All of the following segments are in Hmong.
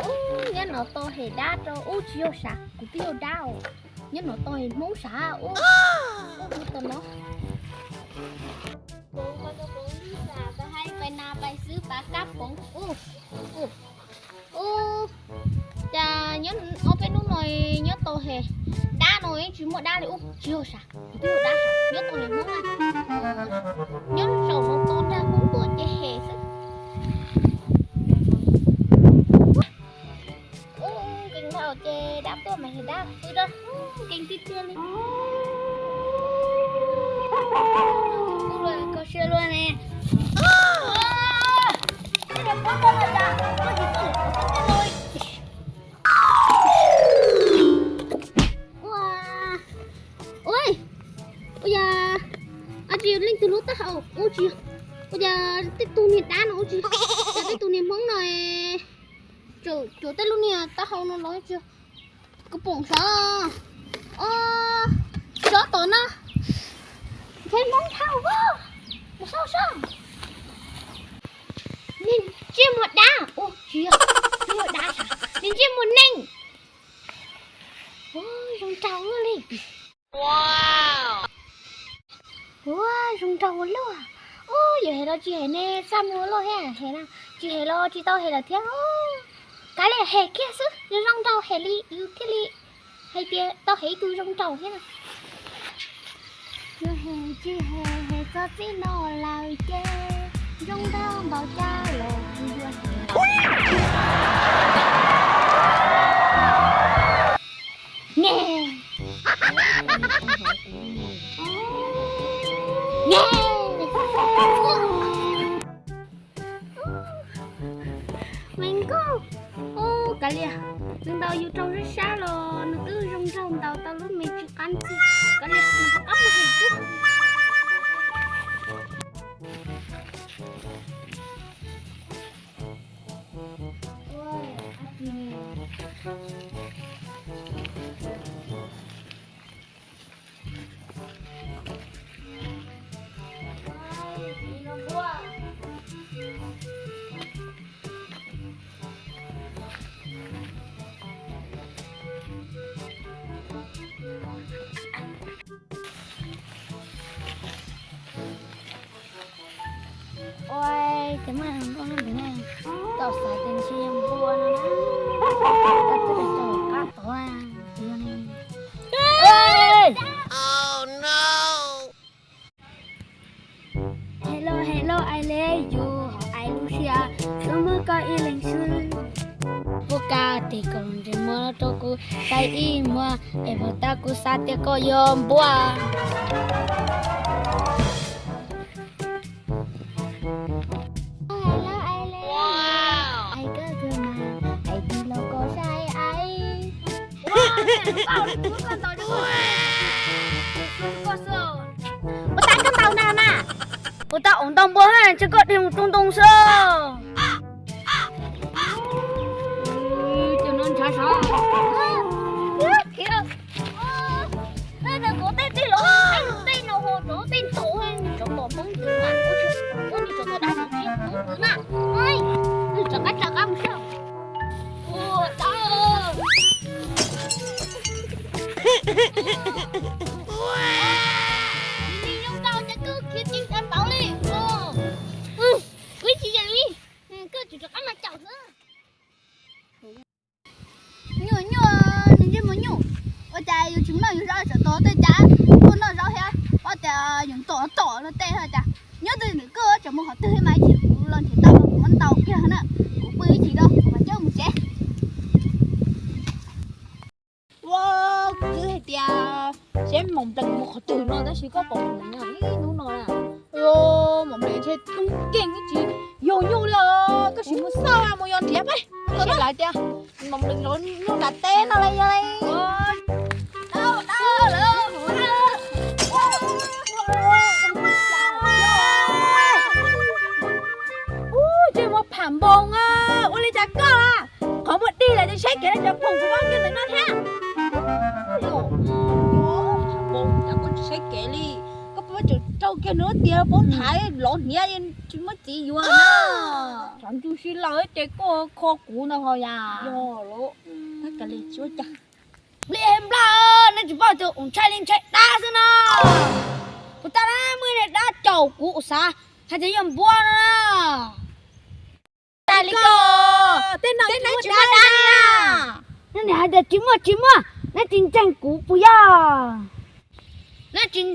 Ub, nyob no tau hem dab rau, ub, tsis yog sav, kuv twb yog dab os. Nyob no tau hem Hmoob sav, ub, ub, tau no. Pais nas pais xwb, pab kab poov, ub, ub. Ub, cas nyob ob peb hnub no nyob tau hem dab no tsis muaj dab li, ub, tsis yog sav, kuv twb yog dab sav, nyob tau hem Hmoob na. Nyob zaum no tau nrag Hmoob tuaj ces hem xwb. Ub, nkees dhau ces dab tuaj mas hem dab pw rau, nkees tiag tiag li. Koj siab luaj ne. Ua, ua, ua cas, a, tsis yog leej twg lub taub hau, ua tsis, ua cas tej tug niag dab no ua tsis, cas tej tug niag Hmoob no, tsuas, tsuas tej lub niag taub hau no los tsis, koj pom sav, o, sov tom no, ntshe Hmoob dhau, mus saib saib. Niag ntsej muag dab, ua tsis yog, tsis yog dab sav, niag ntsej muag neeg. Ua zoo nraug luaj li. Ua zoo nraug ua luaj. Ub, yuav hem los tsis hem ne, txaj muag luaj thiab, hem no tsis hem los tsis tau hem lawm thiab. Kav liam hem kiag xwb, zoo nraug hem li yus thiaj li hais tias tau hem ib tug zoo nraug thiab no. Yus hem tsis hem, hem txog txij no lawm ces zoo nraug npaum cas los kuv yuav hem. Nge. Nge. Me nkauj, ub, kav liam, nws ntaus yus raug sab sab los nws twb zoo nraug ntaus tau lub me tsis qab ntxi. Kav liam, nws rov qab mus hem xwb. Ua, ces muaj nkauj nyob ntawm no, tau xav tias ntshe yog npua no na, tau twb rau qab tod, tsis yog ne. Hello, hello, ai le, yus hom ai lub siab, kuv muab koj ib leeg xwb. Puas kam tes koj los ntsej muag rau kuv saib ib muag, es puas tas kuv xav tias koj yog npua. Hello, ai le, ai koj kawg mas, ai tij laug koj saib ai. Puas tas koj ntaus na na? Puas tas ua ntaus npua, ntshe koj dhia mus rau ntoo xwb. Cov no ntshav sav. Kov tej tij laug, tej no ho rov tej ntaus, nws tsov tom poob ntws na, ua nws tsov tom dab tsi poob ntws na. Nws rov qab rov qab mus saib. Ua, nws zoo nraug cas koj khiav ceev tas npaum li. Kuv tsis yam li, koj tseem rov qab mas caum xwb. Nyuaj nyuaj, nws ntsej muag nyuaj. Ua cas yus tsis noj yus zaub, tsam tau tej cas tuaj noj zaub thiab. Ua cas yus tom tom los tej ho cas nyob twj ywm koj tsam mus qhov twg mas ib chim kuv los nrhiav tau kuv muab ntaus kiag na. Kuv pw ib chim rau kuv mam coj mus tsev. Ua, kuv twb hais tias seb Maum Nplees mus qhov twg no tab sis koj pom Maum Nplees nyob ib hnub no na. Maum Nplees ntshe tub nkeeg ib tsis yog nyuj li os. Koj sim mus xauj mus yos nrhiav peb. Seb lawv tias Maum Nplees los nyuj nram teb no li yog li. Ub, ntsej muag pham npoos a, ua li cas koj a? Qhov muag dig lawm ces saib kev li cas phoom kuv vaj kiag ntawm no thiab. Pham npoos cas koj tsis saib kev li, koj Tseem raug kiag nws tiag, paub thaiv lov hniav tsis muab txiv yuav na. Tshav ntsug si lawm ces koj kho kuv ntawd ho yam. Yog los, tab kav liam tsis ua cas. Li nplaj, nej tsis paub tias kuv ntshai li ntshai dab xwb no. Kuv tas na, muaj ib daim dab caum kuv, kuv xav hais tias yog npua no na. Cas li ko, tej no tsis muaj dab li na. Neb niam hais tias tsis muaj tsis muaj, neb tsis ntseeg kuv puas yog? Neb tsis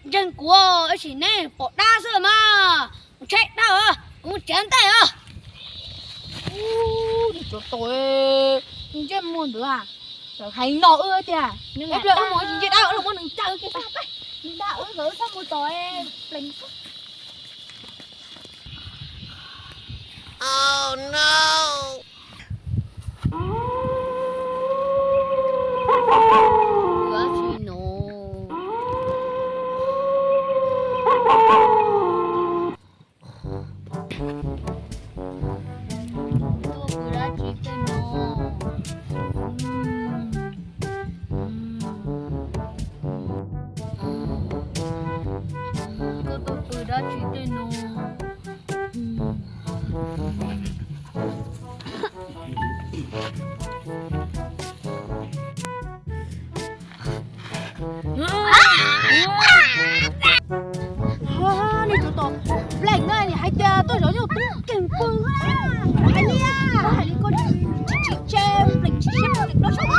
ntseeg kuv, tab sis neb pom dab xwb mas. Kuv ntshai dab, kuv mus tsev ntej os. Ub, tsov tom, ntsej muag ntawd, txawm hais no wb tias ib pliag wb mus tsis ntsia dab los muab nws cawm kiag, nws dag wb kom wb txhob mus tom plees. Tuaj pw dab tsi tej no? Koj tuaj pw dab tsi tej no? Nej tsov tom, plees na, hais tias tuaj zov nyuj tub keeg pw, hais li, hais li koj tsis tsis tsis tse plees tsis siab plees no sab.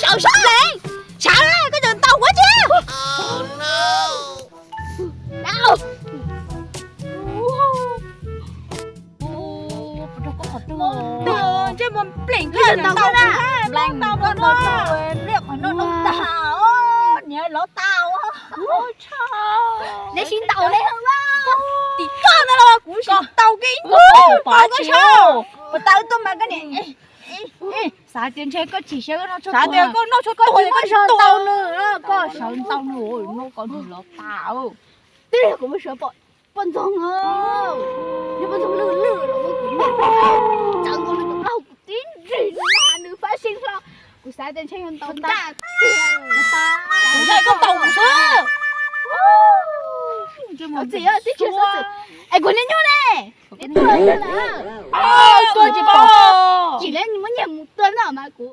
Sawv sawv plees, sawv koj cov ntaus kuv tsis. Ntsej muag plees, koj ntaus kuv, plees koj ntaus kuv, ntaus kuv, ntaus kuv, niag lov tas. Neb sib ntaus neb, tim koj ntawd los kuv sib ntaus kiag ib tug pom tsis. Puas tau tuaj mas koj niam. Xav tias ntshe koj chim siab koj noj tshuaj, xav tias koj noj tshuaj tuag koj sawv ntaus nws, koj sawv ntaus nws, noj koj nws lov tas. Twb yog kuv muab sawv pom poj ntxoog, yog poj ntxoog lwj lwj los muab kuv niam tsawv nkaus nws tus plaub hau kuv tib nrig na nws fab sib hlo. Kuv xav tias ntshe yog ntaus ntaj tiag. Ntshe koj ntaus kuv xwb. Sawv txim, tib tsis sawv txim. Es kuv niag nyuj ne? Neb tuaj tsis pom, tsis lawv muab nyiag mus tua no mas kuv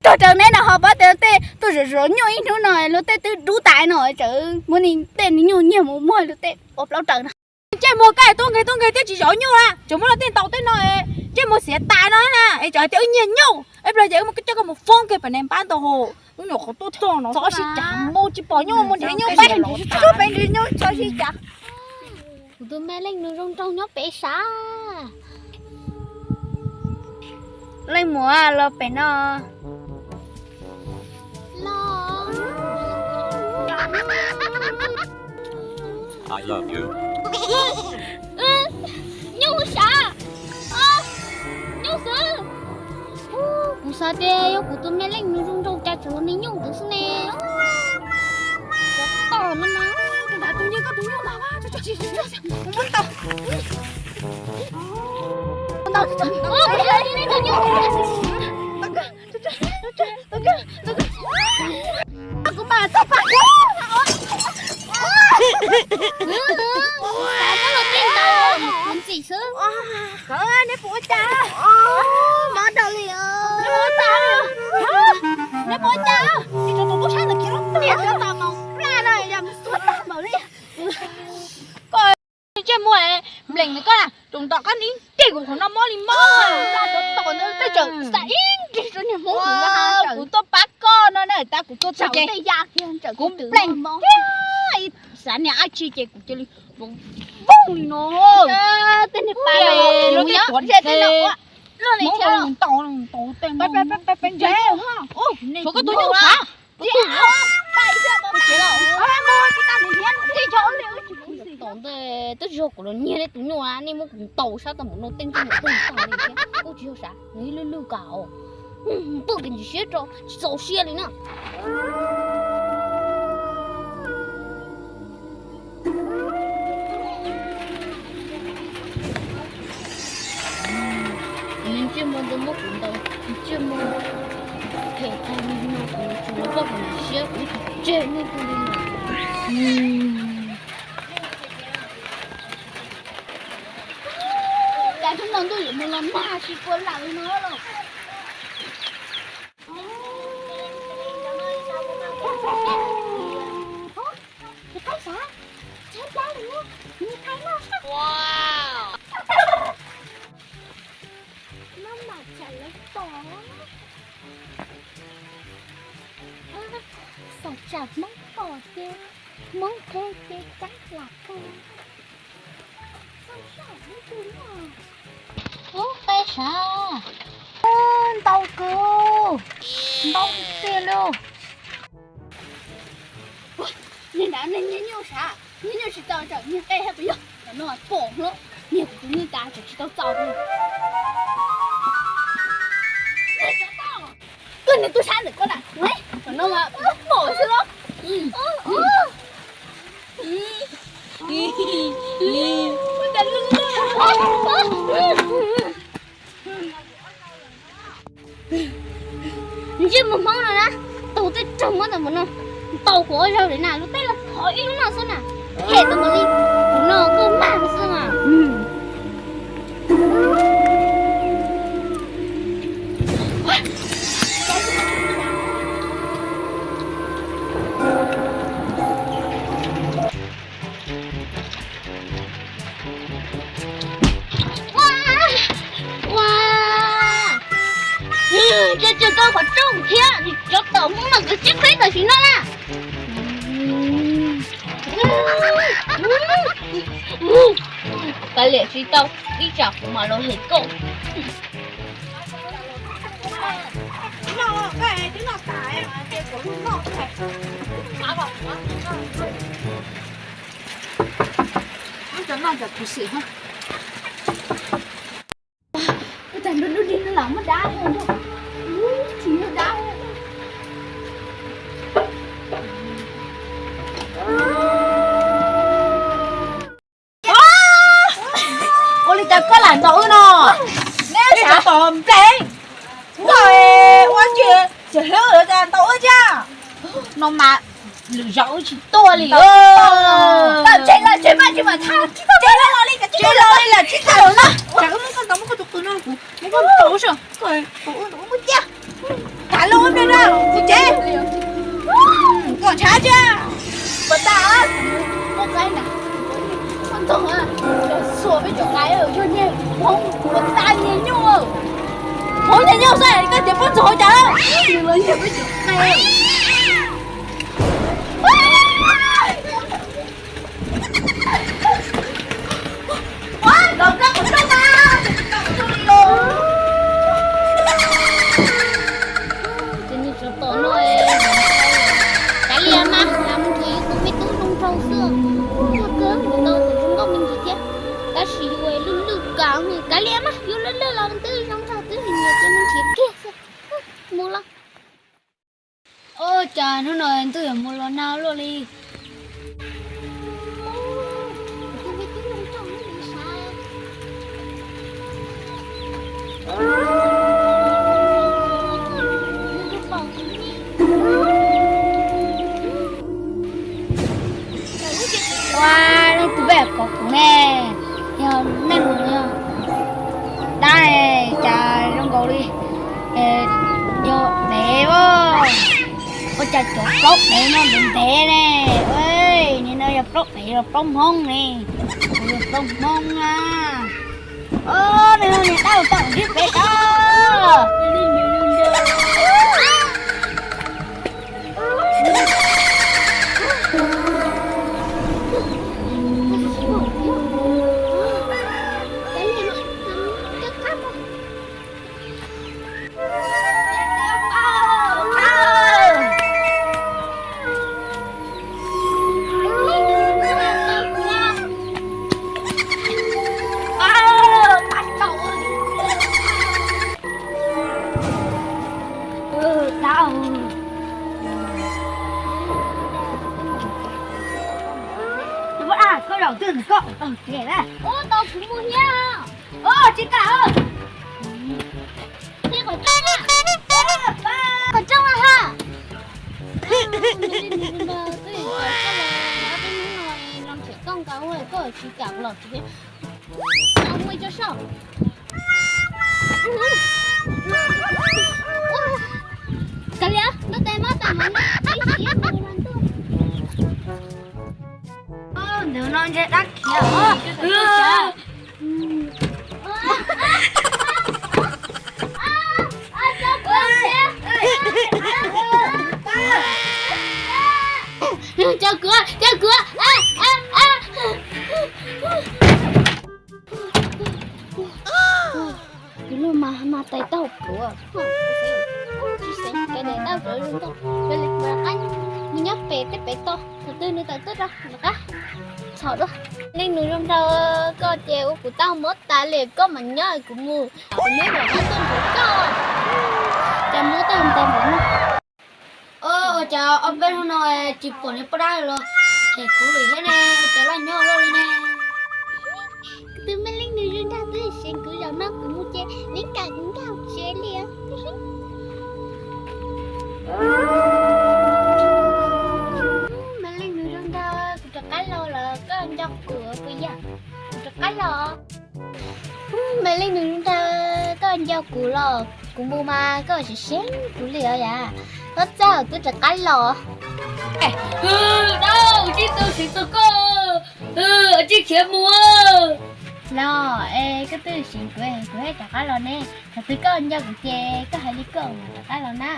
tuag raws neb no ho paub tias luag tej tuaj zov zov nyuj ib hnub no luag tej twb dub tas no, tseem muab tej niag nyuj nyiag mus muag luag tej ua plaub raws no. Ntsej muag kaj tuaj nkeeg tuaj nkeeg thiab tsis zov nyuj na, tseem muab luag tej ntaus tej no, ntsej muag xiav tas no na, es tseem hais tias wb nyiag nyuj, ib pliag ces wb muab coj koj mus foob kiag pem niag npab ntau hau. Ub, nyuam qhuav tuaj txog no txhob sib cav, mus tsis pom nyuj mus nrhiav nyuj peb, txhob peb nrhiav nyuj txhob sib cav. Kuv tus me leej nus zoo nraug nyob pem sav. Leej muam los pem no. Los. Nyuj sav. Nyuj xwb. Kuv xav tias yog kuv tus me leej nus zoo nraug cas tseem ua me nyuj ntawd xwb ne. Tom no mas. Tus nyiag koj tus nyuj ntag, kuv muab tau. Kuv mam txog pas. Kuv xav muab luag tej ntaus kuv ntxim xwb. Neb puas ua cas? Mov dog li. Neb puas ua cas? Neb puas ua cas? Neb tso tus tub sab ntawd khiav lub tiag xwb mas mus plaj no yog mus xuav tag npaum li. Koj ntsej muag plees na koj na, tsoom ntom koj ib ncig kuv qhov no mob li mob, npla tov tom ntawd tej tseem xav ib ncig rau niag hmoob kuv tuaj pab koj no na, tas kuv tuaj txog ces kuv plees tiag, xav niag dab tsi ces kuv cia li voob li no. Tej niag pas no, tej no, luaj li thiab. Peb ntse, tshuav koj tus nyuj sav. Tom ntej twb tsis yog kuv los nyiag nej tus nyuj, nej muab kuv ntaus sab tau npaum no tej ntsej muag pw tag li thiab. Kuj tsis yog sav, nws ib lwj lwj kawg os. Npawg kev ntsis siab rau tsis txaus siab li na. Ntsej muag ntawd muab kuv ntaus, ntsej muag phem tag li no kuv tsis los koj kom siab kuv tseg nej tag li no. Cas hnub no ntuj yuav mus los nag tsis kua lawm no los. Nws qaij sav, tshaib plab li, nws qaij noj sab. Maj mam tsam lawv pom, xav tsam Hmoob pom ces Hmoob qhia ces kab lam kawg. Ub, qaij sav, ntau kawg, ntau tiag li. Niag nrad, niag nyuj sav, niag nyuj tsis txaus tsam niag qe hab puas yog? Tam no pom hlo, niag kuv tus nyuj tas tsam tsis tau txaus li. Koj niag tub sab ntawm koj na, tam no mas pom xwb los. Ntsej muag Hmoob no na, tus tej raug muab tau mus no, ntaus kuv ua zaug li na, lub teb los thov ib lub no xwb na, hem tau mus li, kuv no koj mag xwb mas. Ua, ua, tseem tshuav koj qhov rooj thiab, cov tom Hmoob no kuv sib qhib tam sim no na. Kav liam tsis tau, ib tsam kuv mam los hem koj. Ub, cas nrog lub dig no lam muaj dab, tsis muaj dab. Ua li cas koj lam ntaus wb no? Neb tsis pom nplev, koj ua tsis tsis hlub lawv cas ntaus wb thiab. No mas lwm zaus wb tsis tuaj li. Tseg los tseg mas tsis mam tha, tseg los li, tseg los li lawm tsis tham lawm na. Tsam wb muab koj ntaus, muab koj tus qws no kuv, muab koj ntaus wb, koj ntaus wb muab ciaj. Tham lus ua npe na, kuv cev. Koj ntshav thiab. Puas tas, koj qaib na, koj ntog, cov xuas peb cov qaib yog niag Hmoob puas tas niag nyuj. Hmoob niag nyuj xwb koj tias poj ntxoog cas, nws los yog peb cov qaib. Ces nws tsov tom no, kav liam mas, lam mus nrhiav yus tus me tub zoo nraug xwb. Yog kawg mus tau tus zoo nkauj me ntsis thiab, tab sis yus lwj lwj kawg. Kav liam mas, yus lwj lwj los twb zoo nraug twb nyiam ces mus nrhiav kiag xwb. Mus los. Ua cas hnub no ntuj yuav mus los nag luaj li. Ua, leej twg pheej kom kuv ne, yog neeg yog dab cas zoo nkaus li yog dev. Ua cas cov plaub dev no ntev ntev ne? Nim no yog plaub dev los plaub hmoob ne? Kuv yog plaub hmoob na. Niag dab tau ntsib peb tau. Koj zaum twg koj tau kuv mus thiab. Tsis kam. Tsis kam los tsis, ua tso soj. Kav liam, noj tes mab tas mov no, ib siab mus no ntshe dab khiav os. Cov kuv, cov kuv. Tus lug mas mas tais tau pluav. Tsis xeev, kav liam, tau pluav zoo nkauj, kav liam, mus rov qab mus nyob pem tej pem toj, thaum twg nws tawm tuaj rau rov qab txhom dua. Leej nus zoo nraug, koj ces ua kuv tau mob tas li, koj mam nyob kuv mus, kuv nyob rov qab tuaj nrhiav koj. Cas mob tag ntais npaum no. Ua cas ob peb hnub no tsis pom niag poj dab los them kuv lawm thiab ne, cas laj nyob loj li ne. Kuv tus me leej nus zoo nraug twb seev kuv, zaum no kuv mus ces neb kam kuv nkag tsev li. Me leej nus zoo nraug, kuv rov qab los lawm, koj nco kuv puas yog? Kuv rov qab los. Me leej nus zoo nraug, koj nco kuv los? Kuv mus mas koj tsis seev kuv li os yam. Ob txaj twb rov qab los. Dab, tsib tug seev txog koj, tsib khiav mus. Los es koj twb seev kuv, kuv thiaj rov qab los ne. Thaum twg koj nco kuv ces koj hais li koj mam rov qab los na.